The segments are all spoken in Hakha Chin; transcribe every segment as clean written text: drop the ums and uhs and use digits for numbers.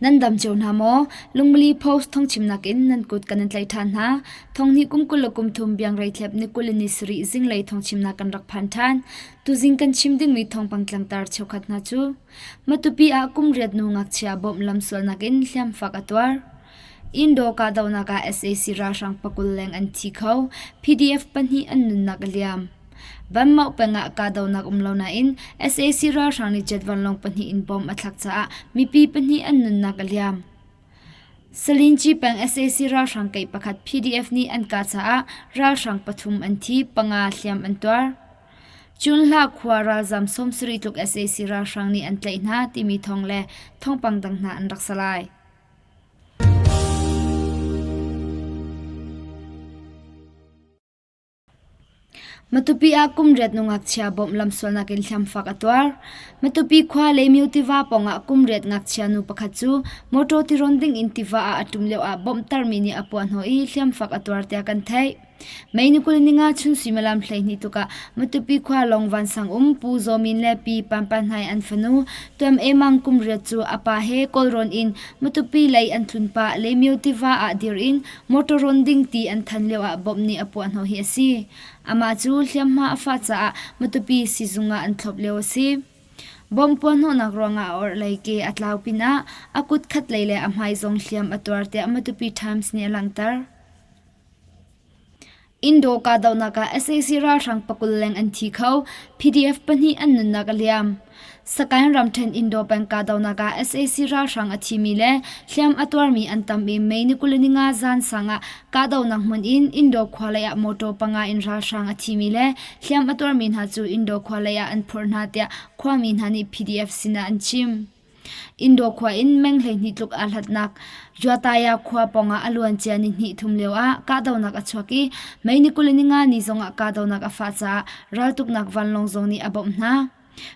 Nan dam cio hna maw? Lungmili Post thawngchimnak in nan kut kan in tlaih ṭhan hna. Thonghnih kum 20 le kum thum biangreithlep ni 20 le ni sarih zinglei thawngchimnak kan rak phan ṭhan. Tuzing kan chim dingmi thawngpang tlangtar cheukhat hna cu Matupi ah kum riat nu ngakchia bawmh lamsualnak in hliamfak a tuar. Indo kahdohnak ah sac ralhrang pakul leng an thi kho. PDF pahnih an nunnak a liam. Banmauh peng ah kahdohnak um lo nain sac ralhrang nih jet vanlawng pahnih in bomb a thlak caah mipi pahnih an nunnak a liam. Salinci peng sac ralhrang keih pakhat PDF nih an kah caah ralhrang pathum an thi, panga hliam an tuar. Cunhla khua ralzam 70 tluk sac ralhrang nih an tlaih hna timi thawng le thawngpang dang hna an rak si lai. Matupi ah kum riat nu ngakchia bawmh lamsualnak in hliamfak a tuar. Matupi khua Leimyo tiva pawngah kum riat ngakchia nu pakhat cu mawṭaw tirawn dingin tiva ah a ṭum lioah bawmhtermi nih a puahhnawh i hliamfak a tuar tiah kan theih. May ni 25 chun suimilam 12 tuk ah Matupi khua Long Vansang um Pu Zaw Min le Pi Pam Pa Hnai an fanu Tuam E Mang kum riat cu a pa he Kawlrawn in Matupi lei an tlun pah Leimyo tiva ah dir in Motor rawn ding ti an than lioah bomb nih a puahhnawh hi a si. Amah cu hliamhma a fah caah Matupi siizung ah an thlop lio a si. Bomb puahhnawhnak ruangah a orhlei ke a tlau pinah a kut khatlei le a hmai zong hliam a tuar tiah Matupi Times nih a langhter. Indo kahdohnak ah sac ralhrang pakul leng an thi kho, PDF pahnih an nunnak a liam. Sakaing ramṭhen Indo peng kahdohnak ah sac ralhrang a thimi le hliam a tuarmi an tam i May ni 25 zan sang ah kahdohnak hmun in Indo khua lei ah motor panga in ralhrang a thimi le hliam a tuarmi hna cu Indo khua lei ah an phurh hna tiah khuami hna nih PDF sinah an chim. Indo khua in meng 12 tluk aa hlatnak Juataya khua pawngah a luancia ni hnih thum lioah kahdohnak a chuak i May ni 25 ni zongah kahdohnak a fah caah raltuknak vanlawng zong nih a bawmh hna.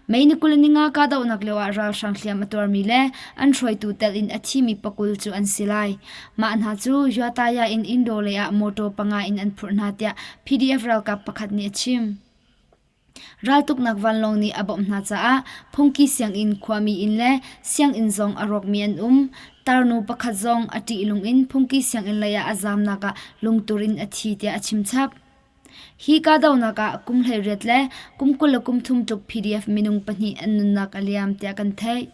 May ni 25 kahdohnak lioah ralhrang hliam a tuarmi le an hruaitu telh in a thimi pakul cu an si lai. Mah hna cu Juataya in Indo lei ah motor panga in an phurh hna tiah PDF ralkap pakhat nih a chim. Raltuknak vanlawng nih a bawmh hna caah phungki sianginn, khuami inn le sianginn zong a rawkmi an um. Tarnu pakhat zong a ṭihlung in phungki sianginn lei ah a zamnak ah lungtur in a thi tiah a chimchap. Hi kahdohnak ah kum 18 le kum 23 tluk PDF minung pahnih an nunnak a liam tiah kan theih.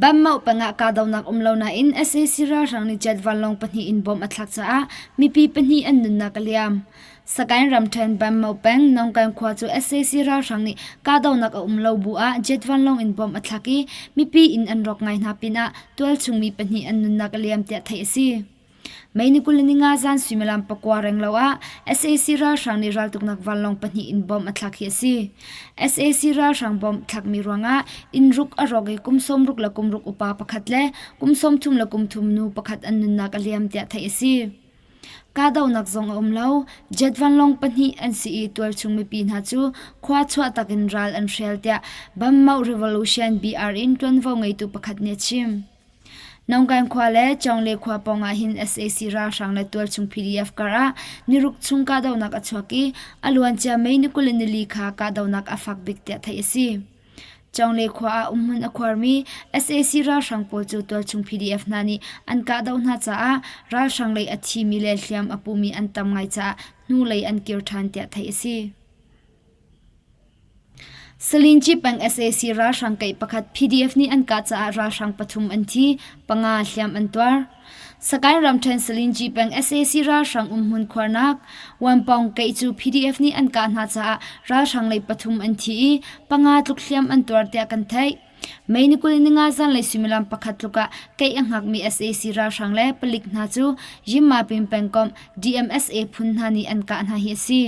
Banmauh peng ah kahdohnak um lo nain sac ralhrang nih jet vanlawng pahnih in bomb a thlak caah mipi pahnih an nunnak a liam. Sagaing ramṭhen Banmauh peng Nongkan khua cu sac ralhrang nih kahdohnak a um lo bu ah jet vanlawng in bomb a thlak i mipi inn an rawk ngai hna pinah tualchung mi pahnih an nunnak a liam tiah theih a si. May ni 25 zan suimilam pakua renglo ah sac ralhrang nih raltuknak vanlawng pahnih in bomb a thlak hi a si. Sac ralhrang bomb thlakmi ruangah inn ruk a rawk i kum 60 le kum ruk upa pakhat le kum 33 le kum thum nu pakhat an nunnak a liam tiah theih a si. Kahdohnak zong a um lo. Jet vanlawng pahnih an si i tualchung mipi hna cu khua chuah takin ral an hrial tiah Bammoh Revolution BR in ṭuanvo ngeitu pakhat nih a chim. Nongkan khua le Chawngle khua pawngah hin sac ralhrang le tualchung PDF karah niruk chung kahdohnak a chuak i a luancia May ni 24 kha kahdohnak a fak bik tiah theih a si. Chawngle khua ah umhmun a khuarmi sac ralhrang pawl cu tualchung PDF hna nih an kahdoh hna caah ralhrang lei a thimi le hliam a pumi an tam ngai caah hnulei an kir ṭhan tiah theih a si. Salinci peng sac ralhrang keih pakhat PDF nih an kah caah ralhrang pathum an thi, panga hliam an tuar. Sagaing ramṭhen Salinci peng sac ralhrang umhmun khuarnak Wanpong keih cu PDF nih an kah hna caah ralhrang lei pathum an thi i panga tluk hliam an tuar tiah kan theih. May ni 25 zanlei suimilam pakhat tluk ah keih a hngakmi sac ralhrang le palik hna cu Yinmapin pengkomh DMSA phun hna nih an kah hna hi a si.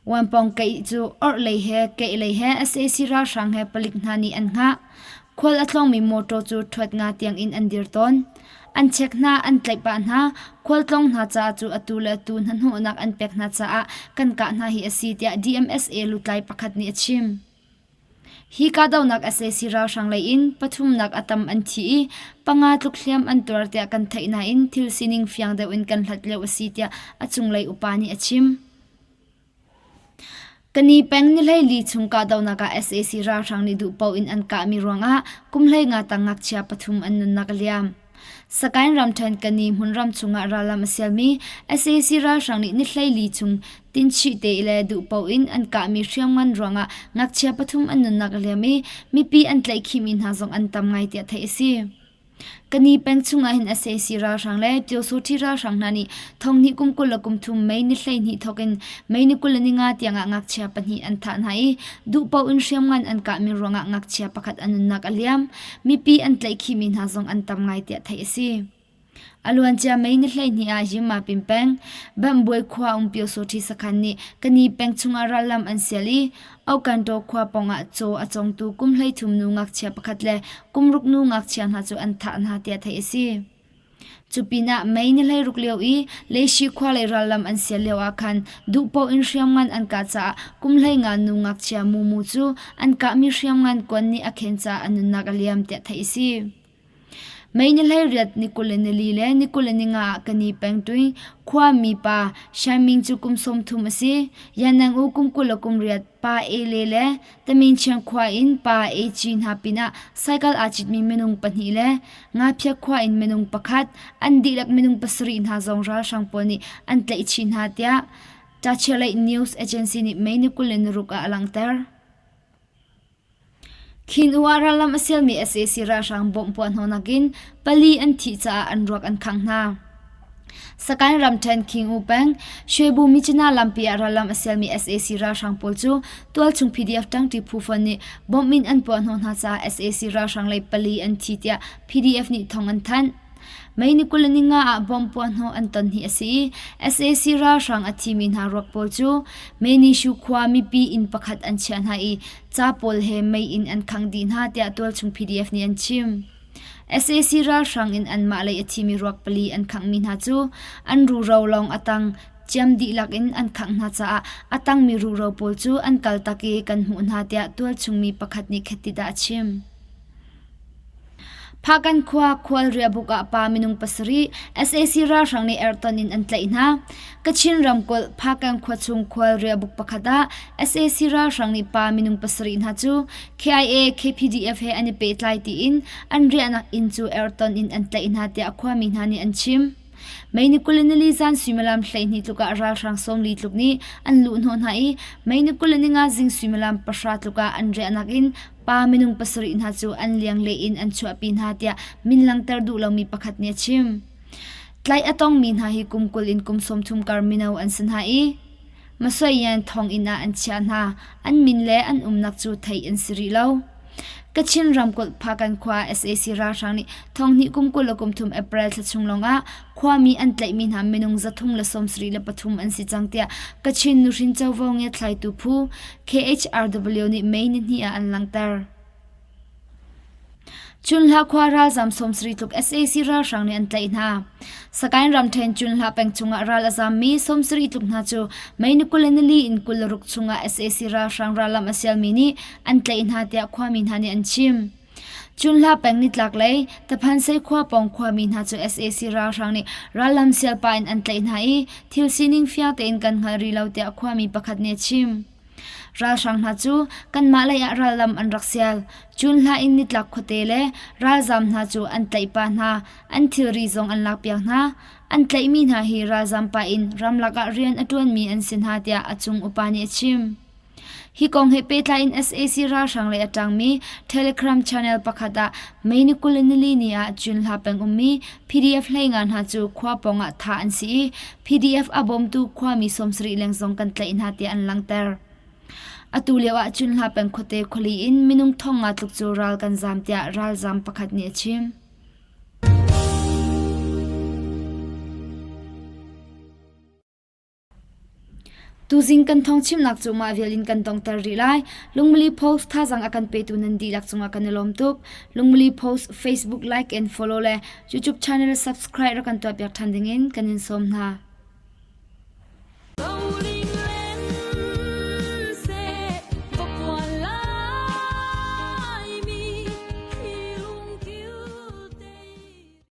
Wanpawng keih cu orhlei he kehlei he sac ralhrang he palik hna nih an hngah. Khual a tlawngmi mawṭaw cu ṭhuat nga tiangin an dir tawn. An check hna, an tlaih pah hna. Khualtlawng hna caah cu atu le atu hnahnawhnak an pek hna caah kan kah hna hi a si tiah DMSA lutlai pakhat nih a chim. Hi kahdohnak sac ralhrang lei in pathumnak a tam an thi i panga tluk hliam an tuar tiah kan theih nain thil sining fiang deuh in kan hlat lio a si tiah a cunglei upa nih a chim. Kani peng ni 14 chung kahdohnak ah sac ralhrang nih duh paoh in an kahmi ruangah kum 15 tang ngakchia pathum an nunnak a liam. Sagaing ramṭhen Kani hmunram chungah rallam a sialmi sac ralhrang nih ni 14 chung tinchih te le duh paoh in an kahmi hriamngan ruangah ngakchia pathum an nunnak a liam i mipi an tlaihkhihmi hna zong an tam ngai tiah theih a si. Kani peng chungah hin sac ralhrang le Pyosawṭhi ralhrang hna nih thonghnih kum 23 May ni 12 thawk in May ni 25 tiangah ngakchia pahnih an thah hna i duhpaoh in hriamngan an kahmi ruangah ngakchia pakhat a nunnak a liam. Mipi an tlaihkhihmi hna zong an tam ngai tiah theih a si. A luancia May ni 12 ah Yinmapin peng, Bambuai khua um Pyosawṭhi sakhan nih Kani peng chungah rallam an sial i Okantaw khua pawngah caw a congtu kum 13 nu ngakchia pakhat le kum ruk nu ngakchia hna cu an thah hna tiah theih a si. Cu pinah May ni 16 lio i Leishi khua lei rallam an sial lio ah khan duhpaoh in hriamngan an kah caah kum 15 nu ngakchia Mumu cu an kahmi hriamngan kuan nih a khen caah a nunnak a liam tiah theih a si. Mei ni 18 ni 24 le ni 25 ah Kani pengṭuing khuami pa Shan Ming cu kum 30 a si. Yanang u kum 28 pa E Le le Taminchiang khua in pa E Ci hna pinah cycle aa citmi minung pahnih le Ngaphiak khua in minung pakhat, an dihlak minung pasarih hna zong ralhrang pawl nih an tlaih chih hna tiah Tachialeih News Agency nih May ni 26 ah a langhter. Khin U ah rallam a sialmi sac ralhrang bawmh puahhnawhnak in pali an thih caah an ruak an khangh hna. Sakaing ramṭhen King U peng, Shwebu Myitkyina lampi ah rallam a sialmi sac ralhrang pawl cu tualchung PDF ṭangṭi phu fon nih bomb in an puahhnawh hna caah sac ralhrang lei pali an thi tiah PDF nih thawng an thanh. May ni 25 ah bomb puahhnawh an ton hi a si i sac ralhrang a thimi hna ruak pawl cu Menishu khua mipi inn pakhat an chiah hna i ca pawl he mei in an khangh dih hna tiah tualchung PDF nih an chim. Sac ralhrang in anmah lei a thimi ruak pali an khanghmi hna cu an ruro lawng a tang ciam dihlak in an khangh hna caah a tangmi ruro pawl cu an kaltak i kan hmuh hna tiah tualchung mi pakhat nih khettit ah a chim. Phakan khua khualriabuk ah pa minung pasarih sac ralhrang nih erton in an tlaih hna. Kachin ramkulh Phakan khuachung khualriabuk pakhat ah sac ralhrang nih pa minung pasarih hna cu KIA KPDF he an i pehtlai tiin an riahnak inn cu erton in an tlaih hna tiah khuami hna nih an chim. May ni 24 zan suimilam 12 tluk ah ralhrang 40 tluk nih an luhhnawh hna i May ni 25 zing suimilam pahra tluk ah an riahnak in Pa minung pasarih hna cu an liang le in an chuahpi hna tiah min langhter duh lomi pakhat nih a chim. Tlaih a tongmi hna hi kum 20 in kum 30 kar mino an si hna i Masoiyan thonginn ah an chiah hna. An min le an umnak cu theih an si rih lo. Kachin ramkulh Phakan khua sac ralhrang nih thonghnih kum 23 April thla chung lawngah khuami an tlaihmi hna minung 373 an si cang tiah Kachin nuhrin covo ngiathlaitu phu KHRW nih May nihnih ah an langhter. Chunhla khua ralzam 70 tluk sac ralhrang nih an tlaih hna. Sagaing ramṭhen Chunhla peng chungah ral a zammi 70 tluk hna cu May ni 24 in 26 chungah sac ralhrang rallam a sialmi nih an tlaih hna tiah khuami hna nih an chim. Chunhla peng nitlaklei Taphansei khua pawng khuami hna cu sac ralhrang nih rallam sialpa in an tlaih hna i thil sining fiang tein kan hngal rih lo tiah khuami pakhat nih a chim. Ralhrang hna cu kanmah lei ah rallam an rak sial. Chunhla in nitlak khuate le ralzam hna cu an tlaih pah hna, an thilri zong an lakpiak hna. An tlaihmi hna hi ralzam pah in ramlak ah rian a ṭuanmi an si hna tiah a cung upa nih a chim. Hi kong he pehtlai in sac ralhrang lei a ṭangmi Telegram channel pakhat ah May ni 24 ni ah Cunhla peng ummi PDF 15 hna cu khua pawngah thah an si i PDF a bawmtu khuami 70 leng zong kan tlaih hna tiah an langhter. Atu lio ah Cunhla peng khuate khuali in minung thong nga tluk cu ral kan zaam tiah ralzaam pakhat nih a chim. Tuzing kan thawngchimnak cu mah vial in kan donghter rih lai. Lungmili Post thazaang a kan petu nan dihlak cungah kan i lawm tuk. Lungmili Post Facebook like and follow le YouTube channel subscribe rak kan tuahpiak ṭhan dingin kan in sawm hna.